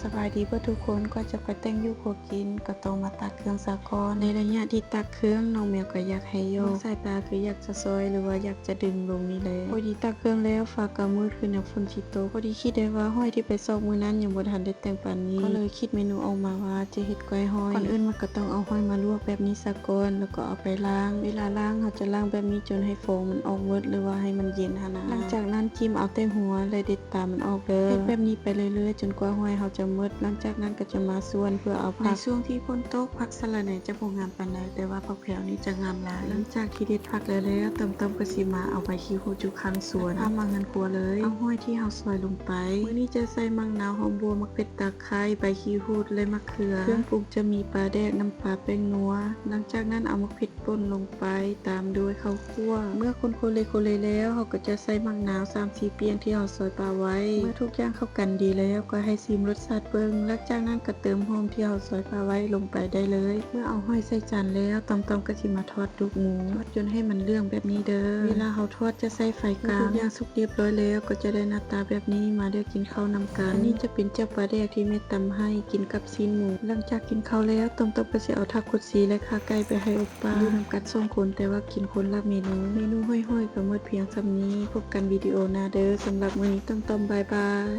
ສະບາຍດີເບິດທຸກຄົນ, ກ່ອນຈະໄປແຕ່ງຢູ່ຄົວກິນ ກໍຕ້ອງມາຕັກເຄື່ອງສາກ່ອນ. ໃນໄລຍະທີ່ຕັກເຄື່ອງ ນ້ອງແມວກໍຢາກໄຫ້ຢອກ, ສາຍຕາຄືຢາກຈະຊ່ອຍ ຫຼືວ່າຢາກຈະດຶງລົງນີ້ແຫຼະ. ພໍດີຕັກເຄື່ອງແລ້ວ ຟ້າກໍມືດຄືນ້ຳຝົນຊິຕົກ. ພໍດີຄິດໄດ້ວ່າຫອຍທີ່ໄປຊອກມື້ນັ້ນຍັງບໍ່ທັນໄດ້ແຕ່ງປານນີ້, ກໍເລີຍຄິດເມນູອອກມາວ່າຈະເຮັດກ້ອຍຫອຍ. ກ່ອນອື່ນມັນກໍຕ້ອງເອົາຫອຍມາລວກແບບນີ້ສາກ່ອນ ແລ້ວກໍເອົາໄປລ້າງ. ເວລາລ້າງ ເຮົາຈະລ້າງແບບນີ້ຈົນໃຫ້ຟອງມັນອອກໝົດ ຫຼືວ່າໃຫ້ມັນເຢັນຫັ້ນນະ. ຫຼັງຈາກນັ້ນ ຈິ້ມເອົາແຕ່ຫົວ ແລະ ເດັດຕາມັນອອກເດີ. ເຮັດແບບນີ້ໄປເລື້ອຍໆ ຈົນກວ່າຫອຍເຮົາຈະໝົດ. ຫຼັງຈາກນັ້ນກໍຈະມາສວນເພື່ອເອົາຜັກ. ໃນຊ່ວງທີ່ຝົນຕົກ ຜັກສະລະແໜຈະບໍ່ງາມປານໃດ, ແຕ່ວ່າຜັກແພວນີ້ຈະງາມຫຼາຍ. ຫຼັງຈາກທີ່ເດັດຜັກໄດ້ແລ້ວ, ຕ້ອມໆກໍຊິມາເອົາໃບຂີ້ຫູດຢູ່ຂ້າງສວນ ຂ້າມມາເຮືອນຄົວເລີຍ. ເອົາຫອຍທີ່ເຮົາຊອຍລົງໄປ. ມື້ນີ້ຈະໃສ່ໝາກນາວ, ຫອມບົ່ວ, ໝາກເຜັດ, ຕາໄຄ, ໃບຂີ້ຫູດ ແລະ ມະເຂືອ. ເຄື່ອງປຸງຈະມີປາແດກ, ນ້ຳປາ, ແປ້ງນົວ. ຫຼັງຈາກນັ້ນເອົາໝາກເຜັດ ປົ່ນລົງໄປ ຕາມດ້ວຍເຂົ້າຂົ້ວ. ເມື່ອຄົນໂຄເລໂຄເລແລ້ວ ເຮົາກໍຈະໃສ່ໝາກນາວສາມສີ່ປ່ຽງທີ່ເຮົາຊອຍປະໄວ້. ເມື່ອທຸກຢ່າງເຂົ້າກັນດີແລ້ວ ກໍໃຫ້ຊີມລົດຊາດເບິ່ງ. ຫຼັງຈາກນັ້ນກໍເຕີມຫອມທີ່ເຮົາຊອຍປະໄວ້ລົງໄປໄດ້ເລີຍ. ເມື່ອເອົາຫອຍໃສ່ຈານແລ້ວ ຕ້ອມໆກໍຊິມາທອດດູກໝູ ທອດຈົນໃຫ້ມັນເຫຼືອງແບບນີ້ເດີ. ເວລາເຮົາທອດຈະໃຊ້ໄຟກາງ. ເມື່ອທຸກຢ່າງສຸກຮຽບຮ້ອຍແລ້ວ ກໍຈະໄດ້ໜ້າຕາແບບນີ້. ມາເດີກິນເຂົ້ານຳກັນ. ອັນນີ້ຈະເປັນແຈ່ວປາແດກທີ່ແມ່ຕຳໃຫ້ກິນກັບຊີ້ນໝູ. ຫຼັງຈາກກິນເຂົ້າແລ້ວ ຕ້ອມໆກໍຊິເອົາຖັກຄຸດຊີ ແລະ ຂາໄກ່ໄປໃຫ້ໂອປ້າ ຢູ່ນຳກັນສອງຄົນ ແຕ່ວ່າກິນຄົນລະເມນູ. ເມນູຫອຍໆກໍໝົດພຽງສ່ຳນີ້. ພົບກັນວິດີໂອໜ້າເດີ. ສຳລັບມື້ນີ້ ຕ້ອມໆ ບາຍບາຍ.